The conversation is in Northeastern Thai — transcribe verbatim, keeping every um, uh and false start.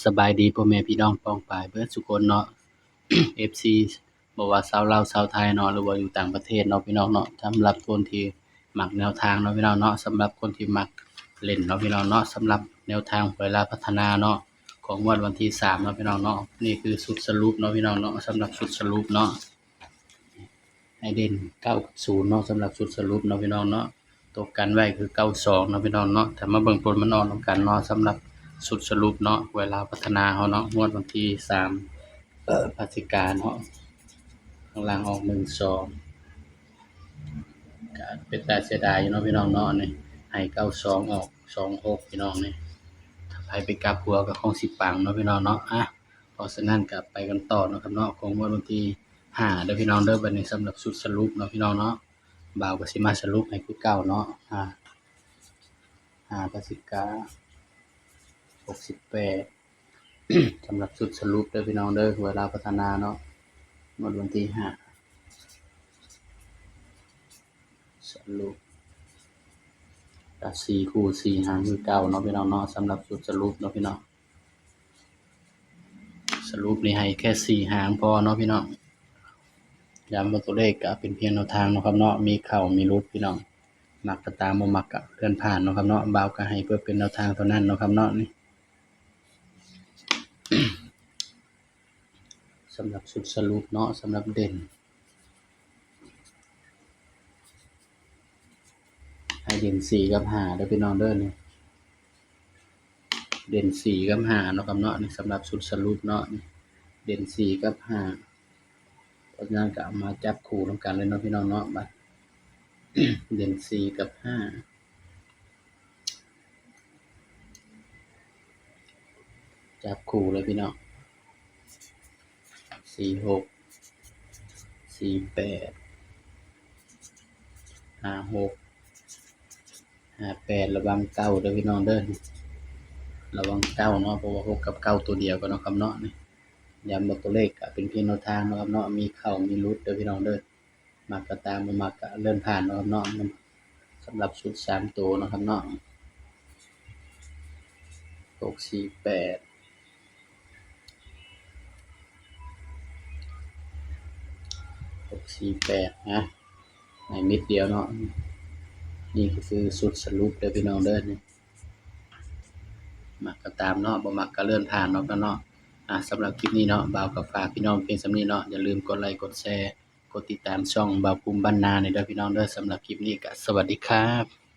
สบายดีพ่อแม่พี่น้องป้องปายเบิดสุคนเนาะ เอฟซี บ่ว่าชาวลาวชาวไทยเนาะ หรือว่าอยู่ต่างประเทศเนาะพี่น้องเนาะ สำหรับคนที่มักแนวทางเนาะพี่น้องเนาะ สำหรับคนที่มักเล่นเนาะพี่น้องเนาะ สำหรับแนวทางหวยลาวพัฒนาเนาะ ของงวดวันที่สามเนาะพี่น้องเนาะ นี่คือชุดสรุปเนาะพี่น้องเนาะ สำหรับชุดสรุปเนาะ ให้เด่นเก้ากับศูนย์เนาะ สำหรับชุดสรุปเนาะพี่น้องเนาะ ตัวกันไว้คือเก้าสองเนาะพี่น้องเนาะ ถ้ามาเบิ่งผลมันออกนำกันเนาะ สำหรับชุดสรุปเนาะ หวยลาวพัฒนาเฮาเนาะ งวดวันที่สาม เอ่อ พฤศจิกาเนาะ ข้างล่างออกหนึ่งสอง ก็เป็นตาเสียดายอยู่เนาะพี่น้องเนาะ นี่ให้เก้าสองออกสองหกพี่น้องนี่ ถ้าไผไปกลับหัวก็คงสิปังเนาะพี่น้องเนาะ อ่ะ เพราะฉะนั้นก็ไปกันต่อเนาะครับเนาะ ของงวดวันที่ห้าเด้อพี่น้องเด้อ บัดนี้สำหรับชุดสรุปเนาะพี่น้องเนาะ บ่าวก็สิมาสรุปให้คือเก่าเนาะ อ่า ห้าพฤศจิกา หกสิบแปด สำหรับชุดสรุปเด้อพี่น้องเด้อ หวยลาวพัฒนาเนาะ งวดวันที่ห้า สรุปก็สี่คู่สี่หางคือเก่าเนาะพี่น้องเนาะ สำหรับชุดสรุปเนาะพี่น้อง สรุปนี่ให้แค่สี่หางพอเนาะพี่น้อง ย้ำว่าตัวเลขก็เป็นเพียงแนวทางเนาะครับเนาะ มีเข้ามีหลุดพี่น้อง มักก็ตาม บ่มักก็เลื่อนผ่านเนาะครับเนาะ บ่าวก็ให้เพื่อเป็นแนวทางเท่านั้นเนาะครับเนาะ นี่ สำหรับชุดสรุปเนาะ สำหรับเด่น ให้เด่นสี่กับห้าเด้อพี่น้องเด้อ นี่ เด่นสี่กับห้าเนาะครับเนาะ นี่สำหรับชุดสรุปเนาะ นี่ เด่นสี่กับห้า เพราะฉะนั้นก็เอามาจับคู่นำกันเลยเนาะพี่น้องเนาะ บัด เด่นสี่กับห้า จับคู่เลยพี่น้อง สี่หก สี่แปด ห้าหก ห้าแปด ระวังเก้าเด้อพี่น้องเด้อ ระวังเก้าเนาะ เพราะว่าหกกับเก้าตัวเดียวกันเนาะครับเนาะ นี่ ย้ำว่าตัวเลขก็เป็นเพียงแนวทางเนาะครับเนาะ มีเข้ามีหลุดเด้อพี่น้องเด้อ มักก็ตาม บ่มักก็เลื่อนผ่านเนาะครับเนาะ สำหรับชุดสามตัวเนาะครับเนาะ หกสี่แปด หกสี่แปด นะ ให้เม็ดเดียวเนาะ นี่ก็คือชุดสรุปเด้อพี่น้องเด้อ นี่ มักก็ตามเนาะ บ่มักก็เลื่อนผ่านเนาะครับเนาะ อ่ะ สำหรับคลิปนี้เนาะ บ่าวก็ฝากพี่น้องเพียงส่ำนี้เนาะ อย่าลืมกดไลค์ กดแชร์ กดติดตามช่องบ่าวภูมิบ้านนานี่เด้อพี่น้องเด้อ สำหรับคลิปนี้ก็สวัสดีครับ